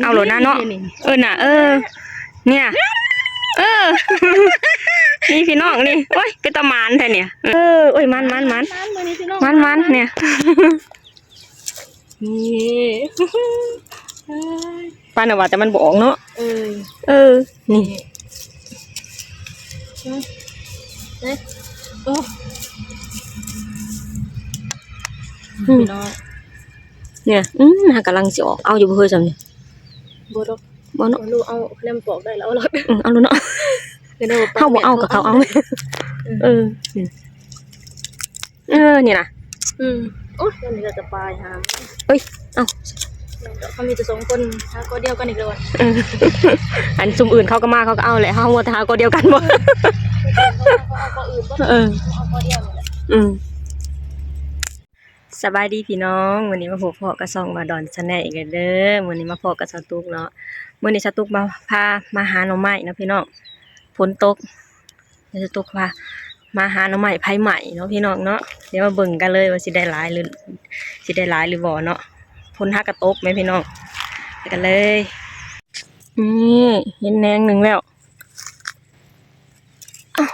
ເອົາໂລດນະເນາະ ນີ້ ເອີ ນະ ເອີ ເນຍ ເອີ ນີ້ພີ່ນ້ອງນີ້ ໂອ້ຍ ເປັນຕາໝານແທ້ນີ້ ເອີ ໂອ້ຍ ໝານ ໝານ ໝານ ໝານ ມື້ນີ້ພີ່ນ້ອງ ໝານ ໝານ ເນຍ ນີ້ ປານນະວ່າ ແຕ່ມັນບໍ່ອອກເນາະ ເອີ ເອີ ນີ້ ເອີ ໂອ້ ອືມ ພີ່ນ້ອງ ເນຍ ອືມ ຫາກຳລັງຊິອອກ ເອົາຢູ່ບໍ່ເຮີ້ຍ ຊ່ຳນີ້ ບໍ່ດອກ ບໍ່ເນາະ ເອົາ ເອົາ ແນມປອກໄດ້ແລ້ວ ເອົາໂລດ ອືມ ເອົາໂລດເນາະ ເຮົາບໍ່ເອົາກໍເຂົາເອົາ ເອີ ເອີ ນີ້ນະ ອືມ ໂອ້ຍ ອັນນີ້ກໍຈະປາຍຫາ ເອີຍ ເອົ້າ ເຂົາມີແຕ່ສອງຄົນ ຫາກໍດຽວກັນອີກແລ້ວ ເອີ ອັນຊຸມອື່ນເຂົາກໍມາ ເຂົາກໍເອົາແຫຼະ ເຮົາວ່າແຕ່ຫາກໍດຽວກັນບໍ່ ເອີ ເຂົາກໍເອົາກໍອື່ນບໍ່ ເອີ ເຂົາເອົາກໍດຽວນີ້ແຫຼະ ອືມ ສະບາຍດີພີ່ນ້ອງ ມື້ນີ້ມາພົບພໍ້ກັບຊ່ອງບ່າວດອນ Channel ອີກແລ້ວເດີ ມື້ນີ້ມາພໍ້ກັບສາວຕຸກເນາະ ມື້ນີ້ສາວຕຸກມາ ພາມາຫາໜໍ່ໄມ້ເນາະພີ່ນ້ອງ ຝົນຕົກ ສາວຕຸກພາມາຫາໜໍ່ໄມ້ໄຟໄໝ້ເນາະພີ່ນ້ອງເນາະ ດຽວມາເບິ່ງກັນເລີຍວ່າຊິໄດ້ຫຼາຍຫຼື ຊິໄດ້ຫຼາຍຫຼືບໍ່ເນາະ ຝົນຫາກະຕົກແມ່ພີ່ນ້ອງ ໄປກັນເລີຍ ນີ້ເຫັນແໜງໜຶ່ງແລ້ວ ອ້າວ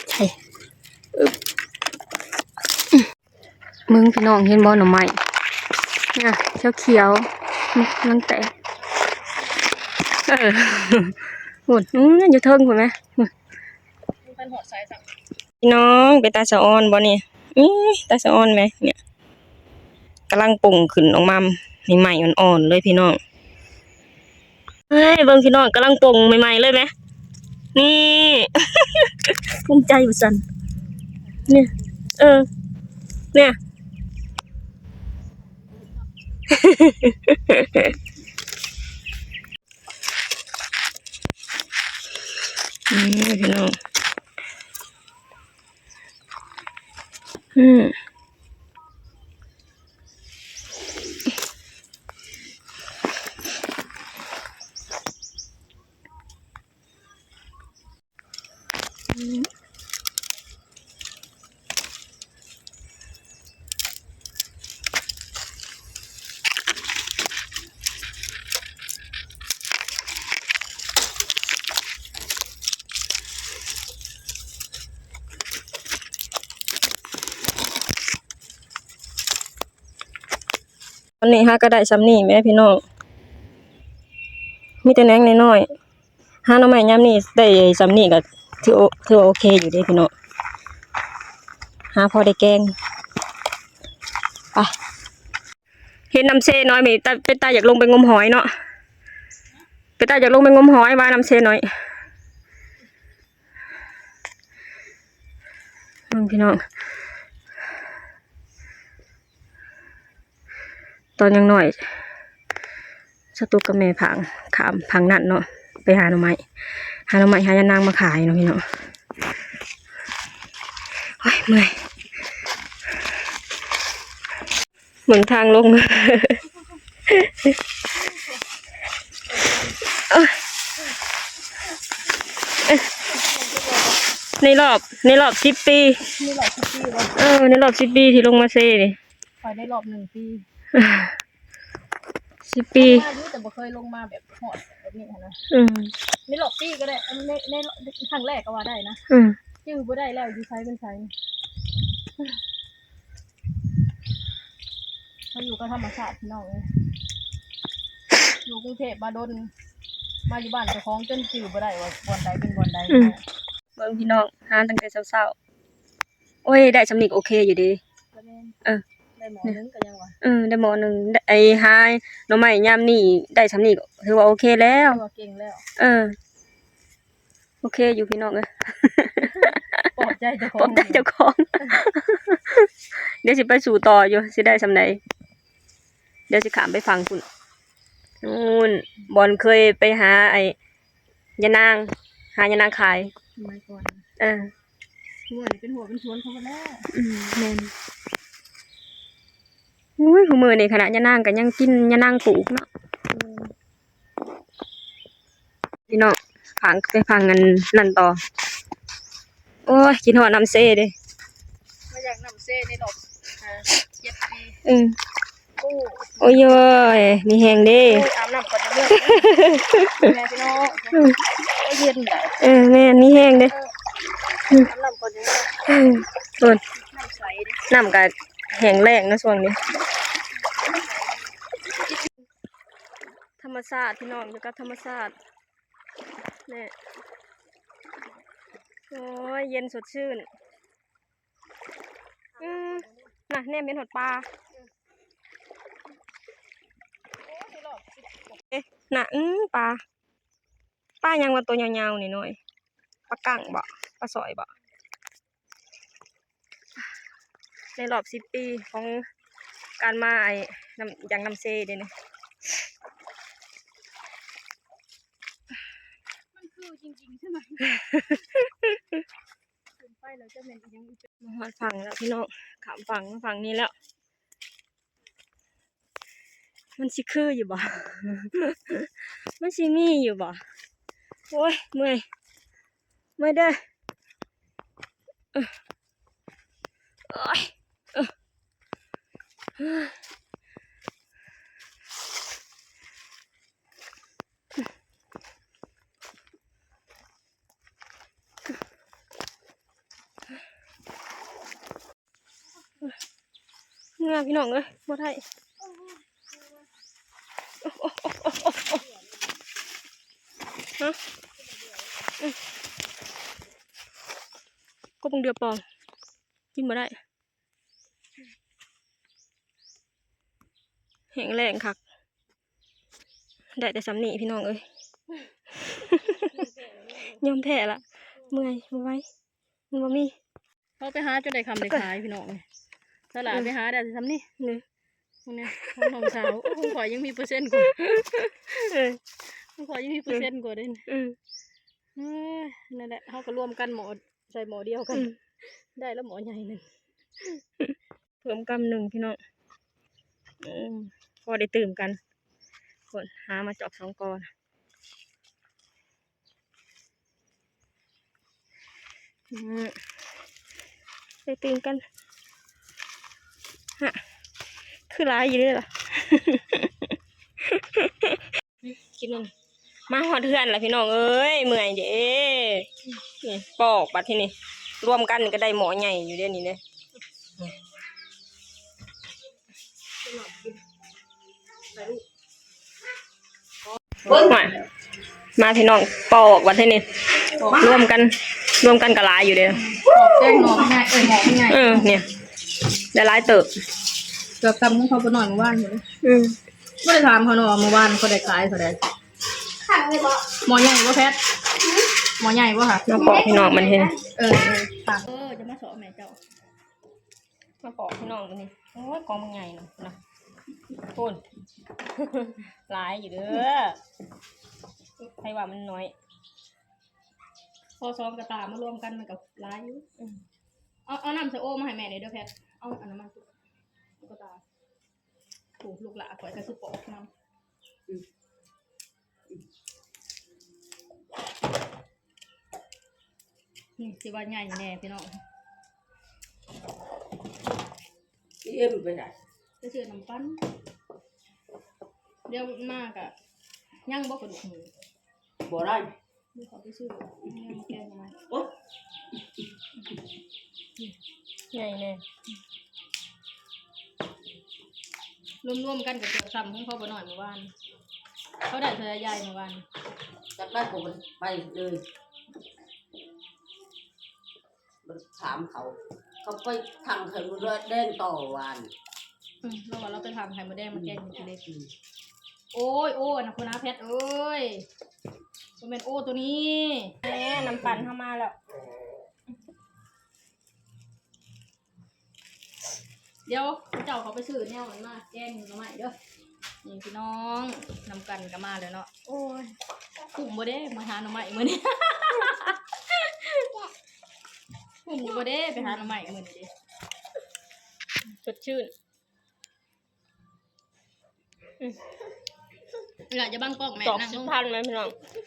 ໃສ່ ອຶບ ເບິ່ງພີ່ນ້ອງ ເຫັນບໍ່ໜໍ່ໄມ້ ນະ ຂຽວໆ ອືມ ກຳລັງແຕກ ເອີ ພຸ້ນ ອືມ ຢູ່ເທິງພຸ້ນແມະ ພຸ້ນ ພີ່ນ້ອງ ເປັນຕາສະອອນບໍ່ນີ້ ອີ ຕາສະອອນແມະ ເນຍ ກຳລັງປົ່ງຂຶ້ນອອກມາໃໝ່ໆ ອ່ອນໆ ເລີຍພີ່ນ້ອງ ເຮີ້ຍ ເບິ່ງພີ່ນ້ອງ ກຳລັງປົ່ງໃໝ່ໆ ເລີຍແມະ ນີ້ ພູມໃຈວ່າຊັ້ນ ເນຍ ເອີ ເນຍ ນີ້ພີ່ນ້ອງ ອືມ ຕອນນີ້ຫາກໍໄດ້ຊ່ຳນີ້ແມະພີ່ນ້ອງ ມີແຕ່ແໜງນ້ອຍໆ ຫາໜໍ່ໄມ້ຍາມນີ້ໄດ້ຊ່ຳນີ້ກໍຖື ຖືວ່າໂອເຄຢູ່ເດ້ພີ່ນ້ອງ ຫາພໍໄດ້ແກງ ໄປ ເຫັນນ້ຳເຊນ້ອຍນີ້ ຕາ ເປັນຕາຢາກລົງໄປງົມຫອຍເນາະ ເປັນຕາຢາກລົງໄປງົມຫອຍວ່ານ້ຳເຊນ້ອຍ ເບິ່ງພີ່ນ້ອງ ຕອນຍັງນ້ອຍ ສາວຕຸກກັບແມ່ພາຂ້າມຝັ່ງນັ້ນເນາະ ໄປຫາໜໍ່ໄມ້ ຫາໜໍ່ໄມ້ ຫາຍານາງມາຂາຍເນາະພີ່ນ້ອງ ໂອ້ຍ ເມື່ອຍ ເບິ່ງທາງລົງ ໃນລອບ ໃນລອບສິບປີ ໃນລອບສິບປີບໍ່? ເອີ ໃນລອບສິບປີທີ່ລົງມາເຊນີ້ ຂ້ອຍໃນລອບໜຶ່ງປີ ສິບປີ ເຄີຍມາຢູ່ ແຕ່ບໍ່ເຄີຍລົງມາແບບຮອດແບບນີ້ຫັ້ນນະ ອືມ ໃນລອບປີກໍໄດ້ ໃນ ໃນຄັ້ງແລກກໍວ່າໄດ້ນະ ອືມ ຈື່ບໍ່ໄດ້ແລ້ວ ຢູ່ໃສເປັນໃສ ມາຢູ່ກັບທຳມະຊາດພີ່ນ້ອງເອີຍ ຢູ່ກຸງເທບມາດົນ ມາຢູ່ບ້ານເຈົ້າຂອງຈົນຈື່ບໍ່ໄດ້ວ່າບ່ອນໃດເປັນບ່ອນໃດ ອືມ ເບິ່ງພີ່ນ້ອງ ຫາຕັ້ງແຕ່ເຊົ້າໆ ໂອ້ຍ ໄດ້ຊ່ຳນີ້ກໍໂອເຄຢູ່ເດ້ ກໍແມ່ນ ເອີ ໄດ້ໝໍ້ໜຶ່ງກໍຍັງວ່າ ເອີ ໄດ້ໝໍ້ໜຶ່ງ ໄດ້ ໄອ້ຫາໜໍ່ໄມ້ຍາມນີ້ໄດ້ຊ່ຳນີ້ກໍຖືວ່າໂອເຄແລ້ວ ຖືວ່າເກັ່ງແລ້ວ ເອີ ໂອເຄຢູ່ພີ່ນ້ອງເອີຍ ປອບໃຈເຈົ້າຂອງ ປອບໃຈເຈົ້າຂອງ ດຽວຊິໄປສູ້ຕໍ່ຢູ່ ຊິໄດ້ຊ່ຳໃດ ດຽວຊິຂ້າມໄປຝັ່ງພຸ້ນ ນູ້ນ ບ່ອນເຄີຍໄປຫາໄອ້ ຍານາງ ຫາຍານາງຂາຍ ສະໄໝກ່ອນ ເອີ ຫົວນີ້ເປັນຫົວເປັນສວນເຂົາໝົດແລ້ວ ອືມ ແມ່ນ ໂອ້ຍ ຜູ້ມື້ນີ້ຂະໜາດຍານາງກໍຍັງກິນ ຍານາງປູກເນາະ ເອີ ພີ່ນ້ອງ ຟັງ ໄປຟັງອັນນັ້ນຕໍ່ ໂອ້ຍ ຄິດຮອດນ້ຳເຊເດ້ ມາຢາກນ້ຳເຊໃນຮອບ ອ່າ ເຈັດປີ ອືມ ໂອ້ຍ ໂອ້ຍ ມີແຮງເດ້ ອາບນ້ຳກ່ອນເດີ ແມ່ພີ່ນ້ອງ ໂອ້ຍ ເຢັນໄດ໋ ເອີ ແມ່ນ ມີແຮງເດ້ ອາບນ້ຳກ່ອນເດີ ໂອ້ຍ ນ້ຳໃສເດ້ ນ້ຳກະແຫ້ງແລ້ງເນາະຊ່ວງນີ້ ທຳມະຊາດພີ່ນ້ອງ ຢູ່ກັບທຳມະຊາດ ແນ່ ໂອ້ຍ ເຢັນສົດຊື່ນ ອືມ ນະ ແນມເຫັນຮອດປາ ເອະ ນະ ອືມ ປາ ປາຫຍັງວະ ໂຕຍາວໆ ນ້ອຍໆ ປາກັງບໍ ປາສອຍບໍ? ໃນລອບສິບປີຂອງການມາ ໄອ້ ນ້ຳ ຢ່າງນ້ຳເຊເດ້ນີ້ ມັນຄືຈິງໆ ໃຊ່ໄໝ? ຂຶ້ນໄປແລ້ວຈະແມ່ນອີ່ຫຍັງອີກ ມາຮອດຝັ່ງແລ້ວພີ່ນ້ອງ ຂ້າມຝັ່ງມາຝັ່ງນີ້ແລ້ວ ມັນຊິຄືຢູ່ບໍ່? ມັນຊິມີຢູ່ບໍ່? ໂອ້ຍ ເມື່ອຍ ເມື່ອຍເດີ ເອີ ໂອ້ຍ ເອີ. ເມື່ອພີ່ນ້ອງເອີຍ ບໍ່ໄດ້ ຮະ ອືມ ກົບເບິ່ງເດືອປອງ ກິນບໍ່ໄດ້ ແຫ້ງແລ້ງຄັກ ໄດ້ແຕ່ສ່ຳນີ້ພີ່ນ້ອງເອີຍ ຍອມແພ້ລະ ເມື່ອຍ ບໍ່ໄຫວ ມັນບໍ່ມີ ເຮົາໄປຫາຈົນໄດ້ຄ່ຳໄດ້ຂາຍພີ່ນ້ອງ ສະຫຼະ ເອີ ໄປຫາໄດ້ແຕ່ສ່ຳນີ້ ນີ້ ນີ້ ຂອງນ້ອງສາວ ໂອ້ ຂອງຂ້ອຍຍັງມີເປີເຊັນກວ່າ ເອີ ຂອງຂ້ອຍຍັງມີເປີເຊັນກວ່າເດ້ ອືມ ເອີ ນັ້ນແຫຼະ ເຮົາກໍລວມກັນໝໍ້ ໃສ່ໝໍ້ດຽວກັນ ອືມ ໄດ້ລະໝໍ້ໃຫຍ່ໜຶ່ງ ເພີ່ມກຳໜຶ່ງພີ່ນ້ອງ ເອີ ພໍໄດ້ຕື່ມກັນ ຄົນຫາມາຈອກສອງກໍ ອືມ ໄດ້ຕື່ມກັນ ຮະ ຄືຫຼາຍຢູ່ເດ້ລະ ກິນນັ້ນ ມາຮອດເຮືອນລະພີ່ນ້ອງເອີຍ ເມື່ອຍເດ້ ນີ້ປອກບັດທີນີ້ ລວມກັນກໍໄດ້ໝໍ້ໃຫຍ່ຢູ່ເດ້ນີ້ເດ້ ເບິ່ງ ມາພີ່ນ້ອງ ປອກບັດທີນີ້ ລວມກັນ ລວມກັນກໍຫຼາຍຢູ່ເດ້ ປອກແກງໜໍ່ໃຫຍ່ ເອີຍ ໝໍ່ໃຫຍ່ ເອີ ນີ້ ໄດ້ຫຼາຍເຕີບ ເກືອບສ່ຳຂອງເຂົາບໍ່ໜ້ອຍມື້ວານພຸ້ນເດ້ ອືມ ບໍ່ໄດ້ຖາມເຂົາເນາະວ່າມື້ວານເຂົາໄດ້ຂາຍເທົ່າໃດ ໝໍ້ໃຫຍ່ບໍ່ແພດ ໝໍ້ໃຫຍ່ບໍ່ຫະ ມາປອກພີ່ນ້ອງມັນເຫັນ ເອີ ເອີ ເອີ ຈະມາເຊາະແມ່ເຈົ້າ ມາປອກພີ່ນ້ອງມື້ນີ້ ໂອ້ຍ ກອງບັກໃຫຍ່ນະ ພຸ້ນ ຫຼາຍຢູ່ເດີ ໃຜວ່າມັນໜ້ອຍ ພໍສອງກະຕ່າມາລວມກັນມັນກໍຫຼາຍຢູ່ ອືມ ເອົາ ເອົານ້ຳສະໂອມາໃຫ້ແມ່ແດ່ເດີແພດ ເອົາອັນນັ້ນມາ ກະຕ່າ ໂອ້ ລູກຫຼ້າຂ້ອຍກໍຊິປອກນຳ ອືມ ນີ້ຊິວ່າໃຫຍ່ແດ່ພີ່ນ້ອງ ອີເອັມໄປໃສ? ໄປຊື້ນ້ຳປັ່ນ ດຽວມາກະຍັງບໍ່ກະດູກໝູ? ບໍ່ໄດ້ ດຽວເຂົາໄປຊື້ແນວມາແກງໜໍ່ໄມ້ ໂອ້ຍ ໃຫຍ່ແດ່ ລວມໆກັນກໍເກືອບສ່ຳຂອງພໍ່ບໍ່ນ້ອຍມື້ວານ ເຂົາໄດ້ເທົ່າໃດຍາຍມື້ວານ? ຈັກໄດ້ ບໍ່ໄດ້ໄປເລີຍ ບໍ່ໄດ້ຖາມເຂົາ ເຂົາໄປທາງໄຂ່ມົດແດງຕໍ່ວານ ອືມ ລາວວ່າລາວໄປທາງໄຂ່ມົດແດງມາແກງກິນເດ້ ອືມ ໂອ້ຍ ໂອ້ຍ ອັນນັ້ນພຸ້ນນະແພັດເອີຍ ບໍ່ແມ່ນໂອ້ໂຕນີ້ ແໝ ນ້ຳປັ່ນເຮົາມາແລ້ວ ດຽວເຈົ້າເຂົ້າໄປຊື້ແນວອັນມາແກງໜໍ່ໄມ້ເດີ ນີ້ພີ່ນ້ອງ ນຳກັນກໍມາແລ້ວເນາະ ໂອ້ຍ ຄຸ້ມບໍ່ເດ້ມາຫາໜໍ່ໄມ້ມື້ນີ້ ຄຸ້ມຢູ່ບໍ່ເດ້ໄປຫາໜໍ່ໄມ້ມື້ນີ້ເດ້ ສົດຊື່ນ ອືມ ເວລາຈະບັງກ້ອງແມ່ ຕອກ ນັ່ງລົງ ສິບພັນແມ່ພີ່ນ້ອງ ອື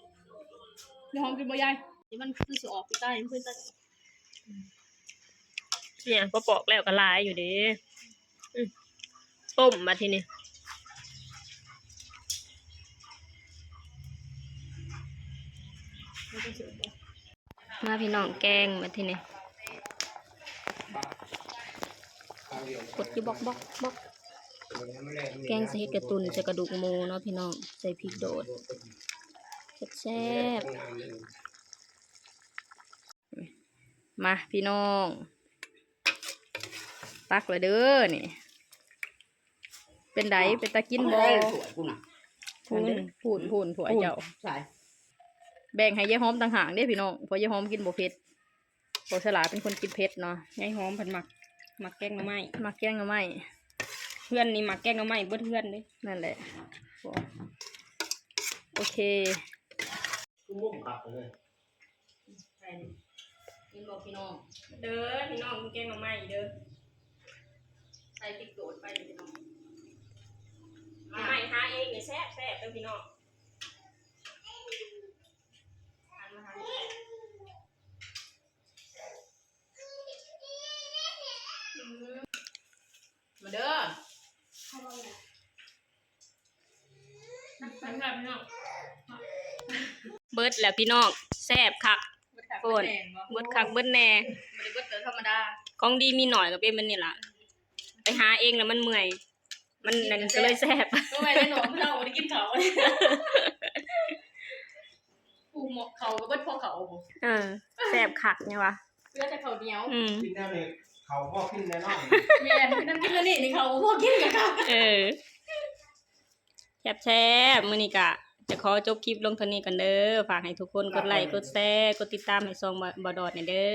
ມ ບໍ່ຍາຍ ມັນຄືຊິອອກໄປໃຕ້ ມັນຄືໃຕ້ ເນຍ ພໍປອກແລ້ວກໍຫຼາຍຢູ່ເດ້. ອືມ ຕົ້ມບັດທີນີ້ ມາພີ່ນ້ອງ ແກງບັດທີນີ້ ກົດຢູ່ບອກໆໆ. ແກງໃສ່ເຫັດກະຕຸ່ນ ໃສ່ກະດູກໝູເນາະພີ່ນ້ອງ ໃສ່ພິກໂດດ ແຊບໆ. ມາພີ່ນ້ອງ ຕັກລະເດີນີ້. ເປັນໃດ ເປັນຕາກິນບໍ່? ຖ້ວຍພຸ້ນນະ ພຸ້ນ ພຸ້ນ ພຸ້ນ ຖ້ວຍເຈົ້າ ໃສ່ ແບ່ງໃຫ້ຍາຍຫອມຕ່າງຫາກເດ້ພີ່ນ້ອງ ເພາະຍາຍຫອມກິນບໍ່ເຜັດ. ບໍ່ ສະຫຼາເປັນຄົນກິນເຜັດເນາະ. ຍາຍຫອມເພິ່ນມັກ ມັກແກງໜໍ່ໄມ້ ມັກແກງໜໍ່ໄມ້. ເຮືອນນີ້ມັກແກງໜໍ່ໄມ້ເບິດເຮືອນເດ້. ນັ້ນແຫຼະ ໂອເຄ ຄືມຸມຄັກເລີຍ. ເຫັນບໍ່ພີ່ນ້ອງ ເດີພີ່ນ້ອງ ກິນແກງໜໍ່ໄມ້ເດີ. ໃສ່ພິກໂດດໄປພີ່ນ້ອງ ໜໍ່ໄມ້ຫາເອງນີ້ແຊບໆເດີພີ່ນ້ອງ. ມາເດີ ເບິດແລ້ວພີ່ນ້ອງ ແຊບຄັກ. ໂພດ ເບິດຄັກເບິດແນ່ ບໍ່ໄດ້ເບິດແບບທຳມະດາ. ຂອງດີມີໜ້ອຍກໍເປັນແບບນີ້ລະ ໄປຫາເອງແລ້ວມັນເມື່ອຍ ມັນນັ້ນກໍເລີຍແຊບ. ບໍ່ແມ່ນເນາະ ເຮົາບໍ່ໄດ້ກິນເຂົ້າ ປູໝໍ້ເຂົ້າກໍເບິດພໍເຂົ້າ. ເອີ ແຊບຄັກຫຍັງວະ ເຫຼືອແຕ່ເຂົ້າໜຽວ. ອືມ ກິນແນວນີ້ເຂົ້າພໍກິນແນ່ນອນ. ແມ່ນ ກິນແນວນີ້ນີ້ເຂົ້າບໍ່ພໍກິນກໍເຂົ້າ. ເອີ ແຊບໆ. ມື້ນີ້ກະຈະຂໍຈົບຄລິບລົງເທົ່ານີ້ກ່ອນເດີ. ຝາກໃຫ້ທຸກຄົນກົດໄລ ກົດແຊ ກົດຕິດຕາມໃຫ້ຊ່ອງ ບໍ່ ບໍ່ດອດແດ່ເດີ.